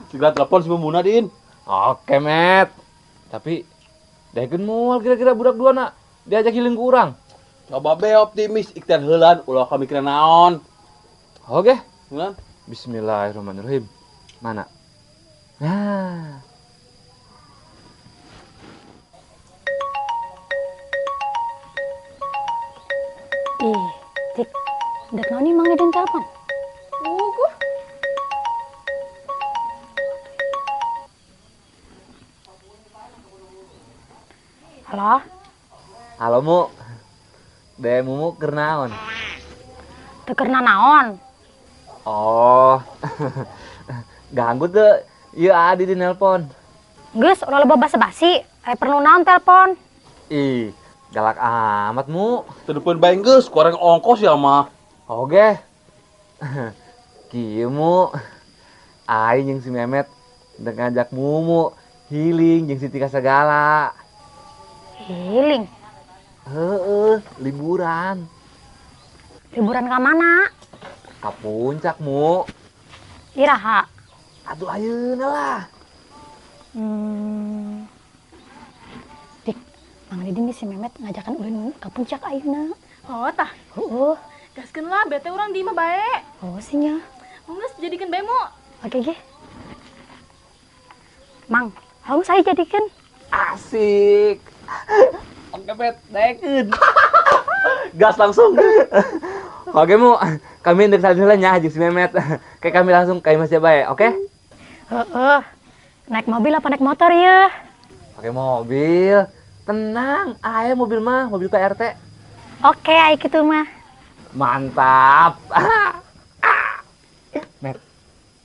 Segera telepon si Mumuna, Din. Oke, Met. Tapi daekeun moal kira-kira budak dua nak diajak healing ku urang. Coba be optimis, ikhtiar heulan ulah ka mikiran naon. Oke. Heulan. Bismillahirrahmanirrahim. Mana? Nah. Ih, Tik. Dek naon nih Mang Didin telepon? Buku. Halo? Halo, Mu. De Mumu keur naon? Teu keur naon? Oh. Ganggu teu ieu Adi di nelpon. Geus, ulah loba basa-basi. Aya perlu naon telpon? Ih, galak amat, Mu. Telepon bae geus, kurang ongkos ya mah. Oke. Kieu, Mu. Aing jeung si Memet dek ngajak Mumu healing jeung si Tika segala. Healing? Heeh, liburan. Liburan ka mana? Ka puncak, Mu. Iraha? Atuh ayeuna lah. Dik, Mang Didin si Memet ngajakan ulin ka puncak ayeuna. Oh, tah. Heeh. Gaskeun lah, bete urang di imah bae. Oh, sih nya. Oh, geus jadikeun bae, Mu. Oke, ge. Mang, haung saya jadikeun. Asik. Oke, Bet, daekeun. Gas langsung. Oke, Mu. Kami ndek salin nya jeung si Memet. Kayak kami langsung ka imah sia bae, oke? Heeh. Naik mobil apa naik motor ya? Pakai mobil. Tenang, aya mobil mah, mobil Pak RT. Oke, aya kitu mah. Mantap. Met,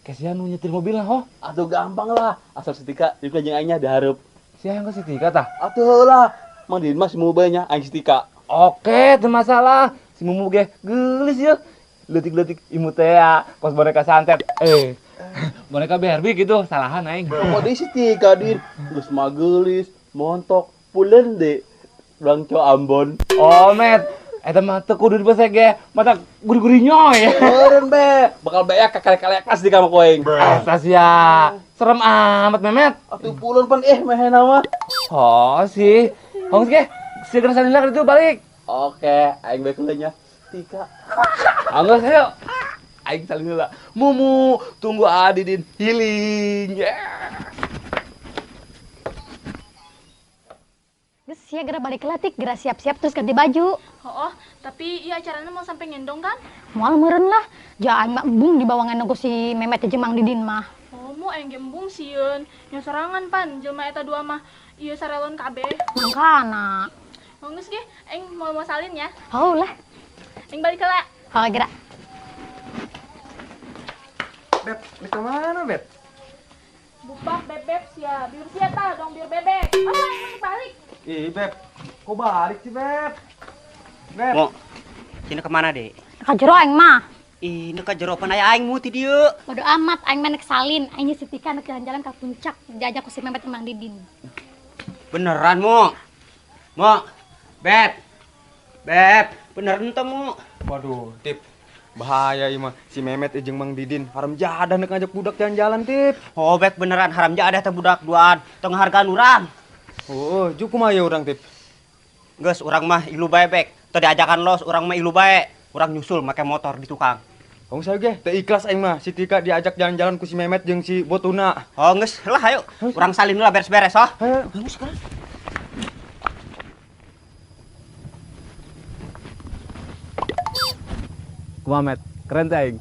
kasihan nu nyetir mobil lah, ho. Atuh gampang lah, asal si Tika juga jeung aingnya dihareup. Sia yang ke si Tika tah? Atuh lah, Mang Didin mah si Mumu bae nya, aing si Tika. Oke, teu masalah. Si Mumu ge geulis yeuh. Leutik-leutik imut teh ya, kos boneka santet. Boneka Barbie gitu, salahan aing. Kok deui si Tika, Din? Geus mah geulis, montok, pulen deui. Bangco Ambon. Oh, Met. Eta mah teu kudu dibesek ge, mata guri-guri nyoy. Meureun be, bakal beak kakalek-kalek pas di kamar koeng. Eta sia, serem amat Memet. Atuh pulun pan mehena mah. Oh sih. Hong ge, segera salila itu balik. Oke, aing bae heula nya. Tika. Anggeus ayo. Aing salin heula. Mumu, tunggu Adi din healing. Yeah. Geus sia geura balik heula Tik, geura siap-siap terus ganti baju. Oh, tapi ieu acarana mau sampai ngendong kan? Moal meureun lah. Ja aing mah embung dibawa ngendong ku si Memet jeung Mang Didin mah. Oh, mu aing ge embung sieun. Nya sorangan pan jelema eta dua mah ieu sarelon kabeh. Mangkana. Oh, geus ge, aing mau salin ya. Oh lah. Aing balik heula. Oh, geura. Beb, di mana, Beb? Bupak bebek sia, biur sia tah dong biur bebek. Apa aing balik? Ih, Beb. Kok balik sih, Beb? Beb. Mo, sini kemana, Dek? Ka jero aing mah. Ih, nu ka jero pan aya aing mu ti dieu. Bodo amat aing mah nek salin, aing si Tika nek jalan-jalan ka puncak diajak ku si Memet Mang Didin. Beneran, Mo? Mo, Beb. Beb, beneran teh, Mo? Waduh, Tip. Bahaya ieu mah. Si Memet jeung Mang Didin haram jadah nek ngajak budak jalan-jalan, Tip. Oh, Beb, beneran haram jadah teh budak duaan. Tong hargaan urang. Oh, ju kumaha ye urang, Tip? Geus urang mah ilu bae, Bek. Teu diajakan los, urang mah ilu bae. Urang nyusul make motor di tukang. Hong saya ge teu ikhlas aing mah si Tika diajak jalan-jalan ku si Memet jeung si Botuna. Oh, geus lah ayo. Urang salin lah beres-beres, oh. Ayo. Geus sekarang. Kumaha, Met? Keren teh aing.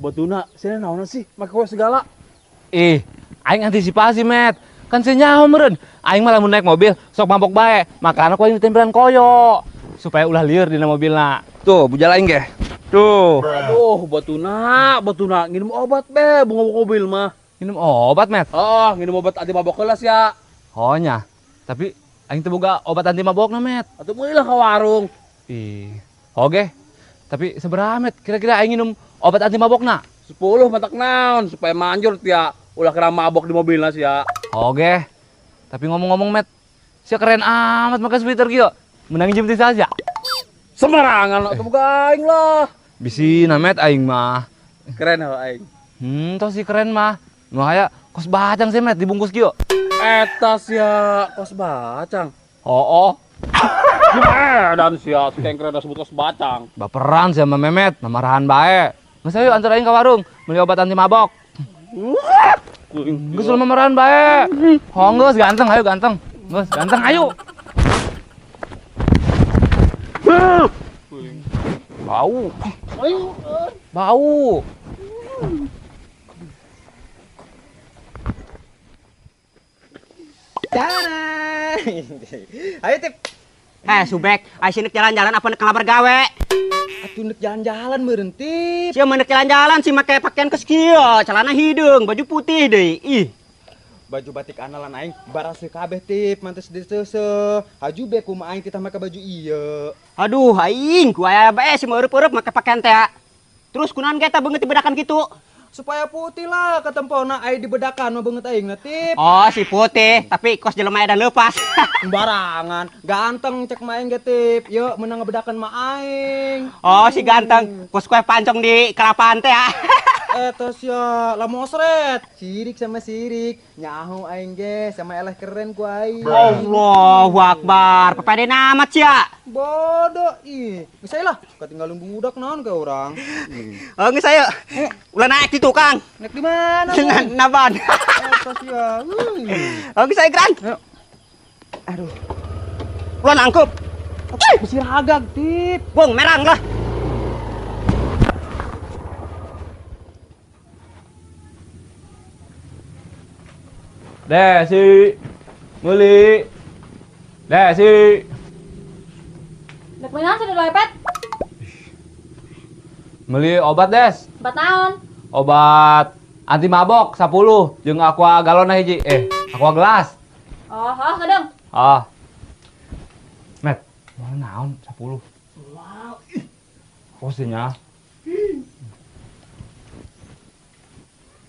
Botuna, sini naon sih make kowe segala? Ih, aing antisipasi, Met. Kan sia nyaho meureun. Aing mah lamun naik mobil sok mabok bae. Makana ku aing ditempelan koyo supaya ulah lieur dina mobilna. Tuh, bujal aing ge. Tuh. Aduh, Botuna, Botuna nginum obat be, bunga mobil mah. Nginum obat, Met? Oh, nginum obat anti mabok heula sia. Oh nya. Tapi aing teu boga obat anti mabokna, Met. Atuh meuli lah ka warung. Ih. Oke. Tapi sabaraha, Met? Kira-kira aing nginum obat anti mabokna? 10 matak naon supaya manjur tia. Ulah kira mabok di mobilna sia. Oke. Tapi ngomong-ngomong, Met, sia keren amat make sweater kieu. Menang jam ti saja. Sembarangan atuh boga aing lah. Bisi namet aing mah. Keren heuh aing. Tos sih keren mah. Nu aya kos bacang sih Met dibungkus kieu. Eta sia kos bacang. Oh. Dan sia si keren disebut kos bacang. Baperan sia sama Memet, mamarahan bae. Geus ayo antar aing ka warung beli obat anti mabok. Geus ulah mamarahan bae. Hong geus ganteng, ayo ganteng. Geus ganteng ayo. Bau. Ayo. Bau. Ayo Tip. Subek, ayo sini jalan-jalan apa nek ngelamar gawe? Atuh nek jalan-jalan meureun Tip. Sia mah nek jalan-jalan sih make pakaian kos kieu, celana hideung, baju putih deui. Ih. Baju batik analan aing baraseuh kabeh Tip, mantes diseuseuh. Haju be kumaha aing titah make baju ieu. Aduh, aing ku aya bae si meureub-eureub make pakaian teh. Terus kunaon ge eta beungeut dibedakan kitu? Supaya putih lah ketempona aing dibedakan mah beungeut aing na Tip. Oh, si putih, tapi kos jelema edan leupas. Sembarangan, ganteng cek mah aing ge Tip. Yeuh meunang ngebedakan mah aing. Oh, si ganteng, kos kue pancong di kelapaan teh. Eta sia lamosret, sirik sama sirik, nyaho aing ge sama eleh keren ku aing. Allahu Akbar, pepede amat sia. Bodoh ih, geus lah, ketinggalan budak naon ke urang. Oh, geus ayo. Ulah naik di tukang. Naik di mana? Naban. Eta sia. Oh, geus ayo geran. Aduh. Ulah nangkup. Besi ragag Tip. Bung merang lah. Desi, meuli. Desi. Dek meunang sudah lepet. Meuli obat, Des. Obat naon? Obat anti mabok 10 jeung aqua galon hiji. Aqua gelas. Oh, kadang. Ah. Met, mau naon 10. Wow. Ih. Kosnya.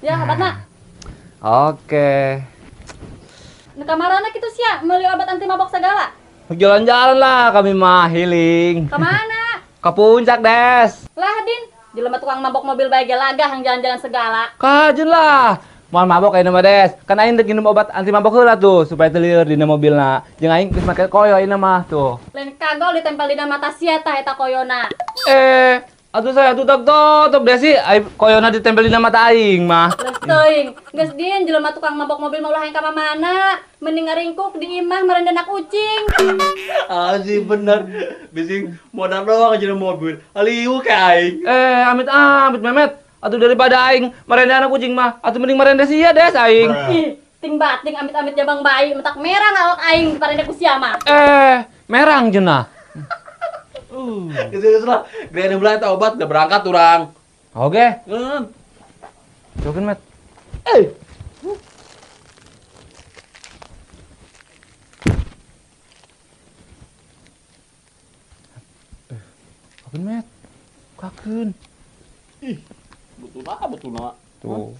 Ya, obatna. Oke. Nah, kamarana kitu sia meuli obat anti mabok segala. Jalan-jalan lah kami mah healing. Kemana? Ke puncak, Des. Lah, Din, jelema tukang mabok mobil bae ge lagah hang jalan-jalan segala. Kajeun lah. Moal mabok ayeuna mah, Des. Kan aing deuk nginum obat anti mabok heula tuh supaya teu lieur dina mobilna. Jeung aing geus make koyo ayeuna mah tuh. Lain kagol ditempel dina mata sia tah eta koyona. Atuh saya tutup tutup Desi, koyona ditempel dina mata aing mah. Geus teuing, geus Din jelema tukang mabok mobil mah ulah hayang ka mana? Mending ngaringkuk di imah merendenak ucing. Ah sih bener, bising modal doang aja mobil. Aliu kayak aing. Amit amit Memet. Atuh daripada aing merenda anak kucing mah, atuh mending merenda sia Des aing. Ih, ting bating amit-amit jabang bayi, mentak merang awak aing parenda ku sia mah. Merang cenah. Geus lah, gede belah eta obat udah berangkat urang. Oke. Cokeun, Met. Cokeun, Met. Kakeun. Ih, betulna. Tuh.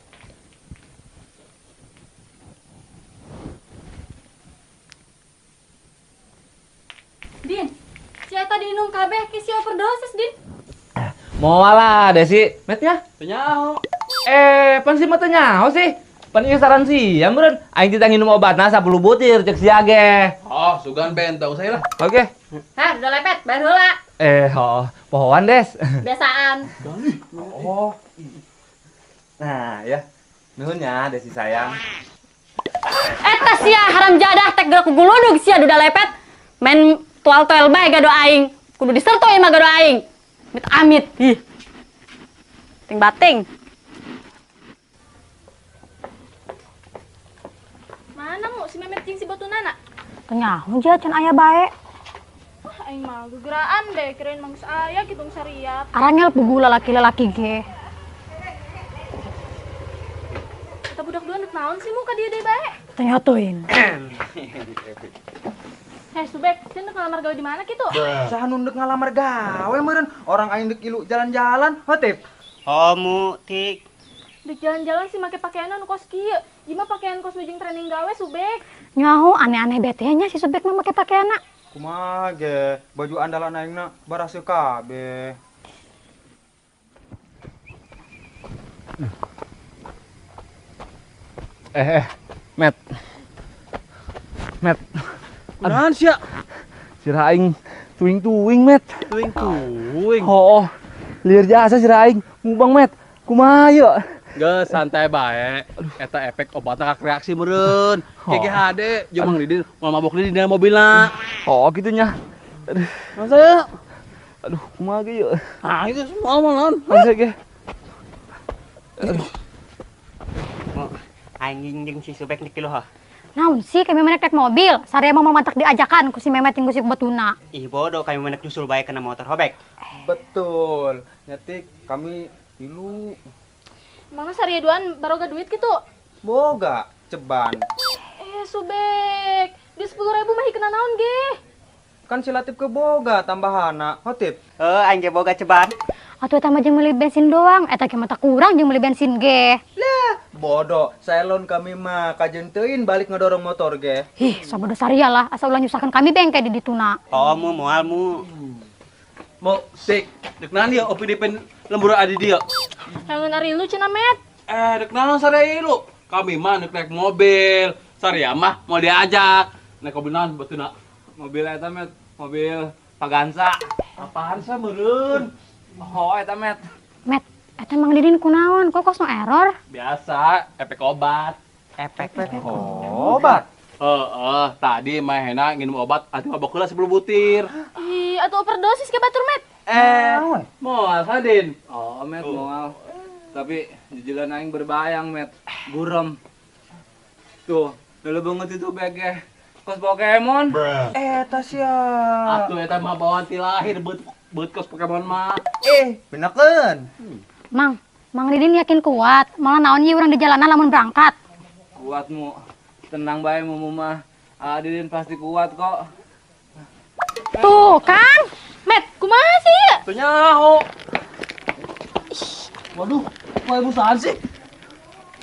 Din, si eta diinum kabeh ki si overdosis, Din. Moal lah, Desi. Metnya? Teu nyaho. Pan si mah teu nyaho sih. Pan ieu saran sia meureun. Aing titah nginum obatna 10 butir cek sia ge. Oh, sugan bentong saya lah. Oke. Hah, udah lepet, bayar heula. Oh, pohoan, Des. Biasaan. Oh. Nah, ya. Nuhun ya, Desi sayang. Eta sia haram jadah tek geura ku guludug sia duda lepet. Main tual-tual bae gado aing. Kudu diserto ieu mah gado aing. Amit amit. Ih. Ting bating. Mana mu si Memet jeung si Botunana? Teu nyaho ja can aya bae. Wah, aing mah gegeraan deh, kirain mah geus aya kitu sariap. Arangel pugu lalaki-lalaki ge. Eta budak dua nek naon sih mu ka dieu deui bae? Teu nyaho teuing. Subek, sih nek ngalamar gawe di mana kitu? Saha nu ndek ngalamar gawe meureun, orang aing ndek ilu jalan-jalan, heuh Tip. Homu tik. Dek jalan-jalan sih make pakaian anu kos kieu. Ieu mah pakaian kos nu jeung training gawe Subek. Nyaho aneh-aneh bete nya si Subek mah make pakaianna. Kumaha ge, baju andalan aingna baraseuh kabeh. Met. Met. Kunaon sia? Sirah aing tuing-tuing, Met. Tuing-tuing. Oh, lieur jasa sirah aing ngubang, Met. Kumaha yeuh? Geus santai bae. Eta efek obatna kak reaksi meureun. GGHD jeung Mang Didin moal mabok deui dina mobilna. Oh, kitu nya. Aduh. Masa ya? Aduh, kumaha ge yeuh? Ah, itu semua moal naon. Masa ge. Aduh. Aing jeung si Subek nih kilu hah. Naon sih kami menek naik mobil, sarea mah mantak diajakan ku si Memet jeung ku si Batuna. Ih bodoh kami menek nyusul bae kena motor hobek. Betul. Nyetik kami ilu. Mana sarea duaan baroga duit gitu? Boga ceban. Subek, di 10.000 mah kena naon ge? Kan si Latif ke boga tambahana, hotip. Aing ge boga ceban. Atuh eta mah jeung meuli bensin doang, eta ge mah kurang jeung meuli bensin ge. Lah, bodoh, salon kami mah kajen teuin balik ngedorong motor ge. Ih, so bodoh saria lah, asa ulah nyusahkan kami bengke di dituna. Oh, mu moal mu. Mau sik, dek naon ieu opi depen lembur adi dieu. Langeun ari lu cenah, Met. Dek naon saria lu? Kami mah dek naik mobil, saria mah mau diajak. Naik mobil naon batuna? Mobil eta, Met, mobil Paganza. Apaan sih meureun? Oh, eta Met. Met, eta Mang Didin kunaon? Kok kos no error? Biasa, efek obat. Efek obat? Heeh, tadi mahena nginum obat anti mabok heula 10 butir. Ih, atuh overdosis ke batur, Met. Moal Sadin. Oh, Met, moal. Tapi jujuran aing berbayang, Met. Burem. Tuh, dulu banget itu bege. Kos Pokemon. Eta sia. Atuh eta mah bawaan ti lahir beut kos Pokemon mah. Benekeun. Mang, Mang Didin yakin kuat, malah naon ye urang di jalanan lamun berangkat. Kuat mu. Tenang bae mu mah. Didin pasti kuat kok. Tuh kan? Met, kumaha sih? Tuh nyaho. Waduh, kok ibu sahan sih?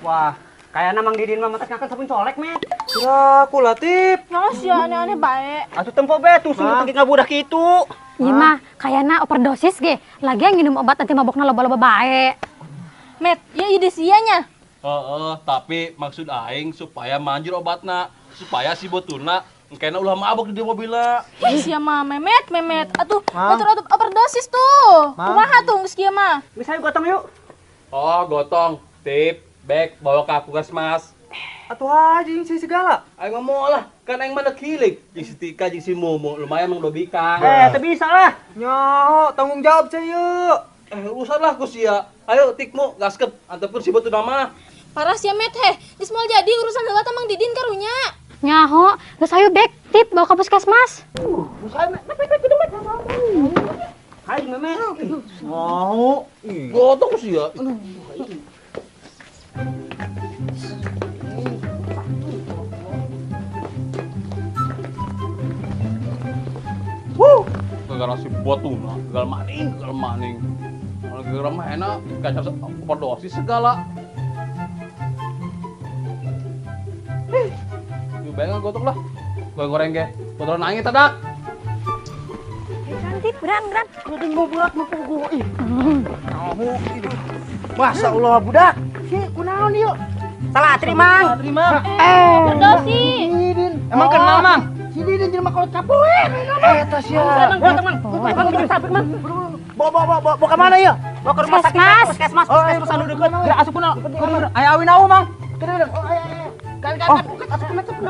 Wah, kayaknya Mang Didin mah matak ngakan sabun colek, Met. Kira aku Latif. Naon sih aneh-aneh bae. Atuh tempo be tuh sungguh tengki ngabudak kitu. Ieu mah kayana overdosis ge. Lagian nginum obat anti mabokna loba-loba bae. Met, ieu ide sia nya. Heeh, tapi maksud aing supaya manjur obatna, supaya si botuna engkena ulah mabok di mobilna. Ih, sia mah Memet, Memet. Atuh, batur overdosis tuh. Kumaha tuh geus kieu mah? Geus ayo gotong yuk. Oh, gotong. Tip, bek bawa ke puskesmas. Atuh anjing si segala. Aing mah moal lah, kan aing mah kiling. Jeung si Tika jeung si Momo lumayan mang dobikang. Teu bisa lah. Nyaho, tanggung jawab sia. Urusan lah ku sia. Ayo tikmu gaskeun antepkeun si botuna mah. Parah sia Met heh, geus moal jadi urusan heula tah Mang Didin karunya. Nyaho, geus ayo bek tip bawa ke puskesmas. Hayu Memet. Nyaho. Gotong sia. Wuh, gara-gara si botuna, gagal maning, Kalau gara-gara mah enak, kacau overdosis segala. Yuk bayang gotong lah, goreng ge, botol nangis tadak. Cantik, beran, beran. Masa Allah budak. Si kunaon ieu? Salah terima. Terima. Overdosis. Emang kenal, Mang? Si Didin jelema kolot kapoe. Eta sia. Mang, mang. Bawa bawa ke mana ya? Bawa ke rumah sakit, puskesmas, puskesmas anu deukeut. Ya asupkeun. Aya awin awu, Mang. Oh, aya aya. Kan kan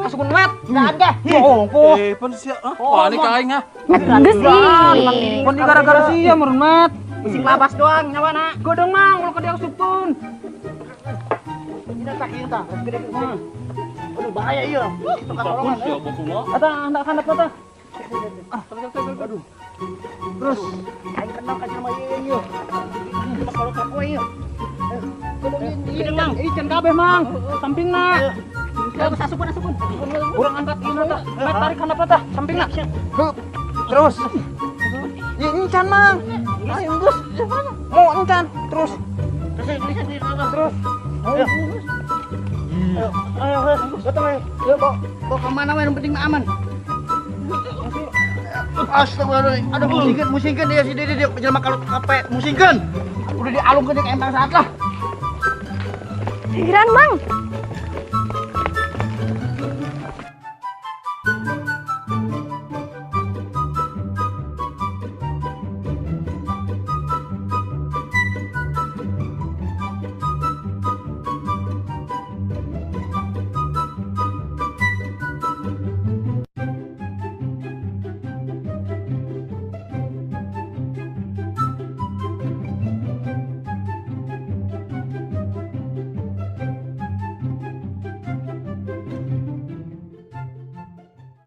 asupkeun met. Enggak ada. Oh, kok. Pun sia, panik ka aing ah. Met geus ih. Pun gara-gara sia meureun met. Bising labas doang nyawana. Godong, Mang, ulah ka diasupkeun. Tidak tak ieu tah, gede gede. Aduh bahaya ieu. Bagus ya botuna. Eta handap tah. Aduh. Terus aing kenal ka jelema ieu ieu. Jelema kolot kapoe ieu. Gede Mang. Ih, can kabeh, Mang. Sampingna. Terus asupkeun asupkeun. Urang angkat ieu tah. Met tarik handap tah, sampingna. Terus. Ieu encan, Mang. Ayo geus. Mau encan, terus. Terus. Ayo. Ayo, ayo, gotong ayo. Yuk, bawa, bawa ke mana, yang penting aman. Astagfirullah. Aduh, musingkeun, musingkeun dia si Didi dia jelema kalau kape musingkeun. Udah dialungkeun di empang saat lah. Pikiran, Mang.